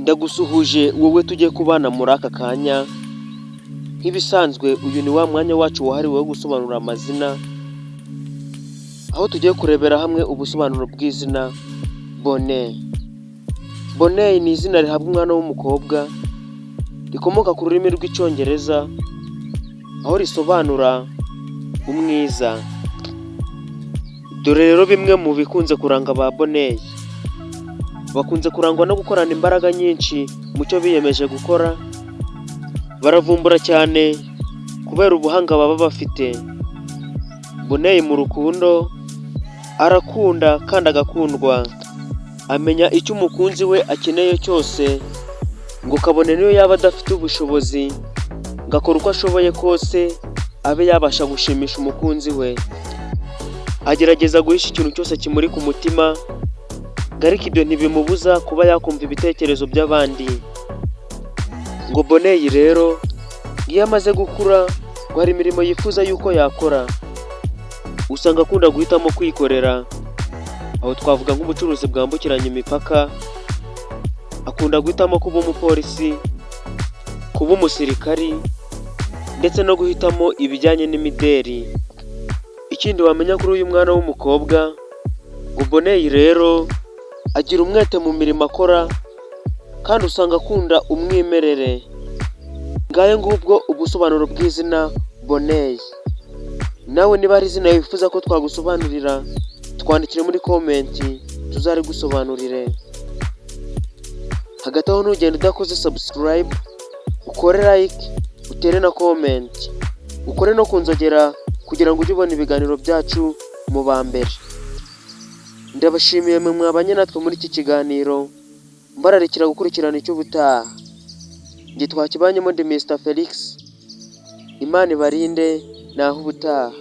Ndagusuhuje wowe tujye kubana muri aka kanya. Nk'ibisanzwe, uyu ni wa mwanya wacu wahariwe wo gusobanura amazina, aho tugiye kurebera hamwe ubusobanuro bw'izina Boney. Boney ni izina rihabwa umwana w'umukobwa, rikomoka ku rurimi rw'Icyongereza, aho risobanura umwiza. Dore rero bimwe mu bikunze kuranga ba Boney: bakunze kurangwa no gukorana imbaraga nyinshi mu cyo biyemeje gukora, baravumbura cyane kubera ubuhanga baba bafite. Boney mu rukundo arakunda kandi agakundwa, amenya icyo umukunzi we akeneye cyose, ngo kabone niyo yaba adafite ubushobozi, ngo akora uko ashoboye kose abe yabasha gushimisha umukunzi we. Agerageza guhisha ikintu cyose kimuri ku mutima, ngo ariko ibyo ntibimubuza kuba yakumva ibitekerezo by'abandi. Ngo Boney rero iyo amaze gukura, ngo hari imirimo yifuza yuko yakora, usanga akunda guhitamo kwikorera. Aho twavuga nk'ubucuruzi bwambukiranya imipaka, akunda guhitamo kuba umupolisi, kuba umusirikari ndetse no guhitamo ibijyanye n'imideri. Ikindi wamenya kuri uyu mwana w'umukobwa, ngo Boney rero agira umwete mu mirimo akora kandi usanga akunda umwimerere. Ngayo ngubwo ubusobanuro bw'izina Boney. Nawe niba hari izina wifuza ko twagusobanurira, twandikire muri comment tuzarigusobanurire. Hagati aho, ntugende udakoze subscribe, ukore like, utere na comment, ukore no ku nzogera kugira ngo ujye ubona ibiganiro byacu mu ba mbere. Ndabashimiye mwe mwabanye natwe muri iki kiganiro, mbararikira gukurikirana icy'ubutaha. Njye twakibanyemo ndi Mr Felix. Imana ibarinde, naho ubutaha.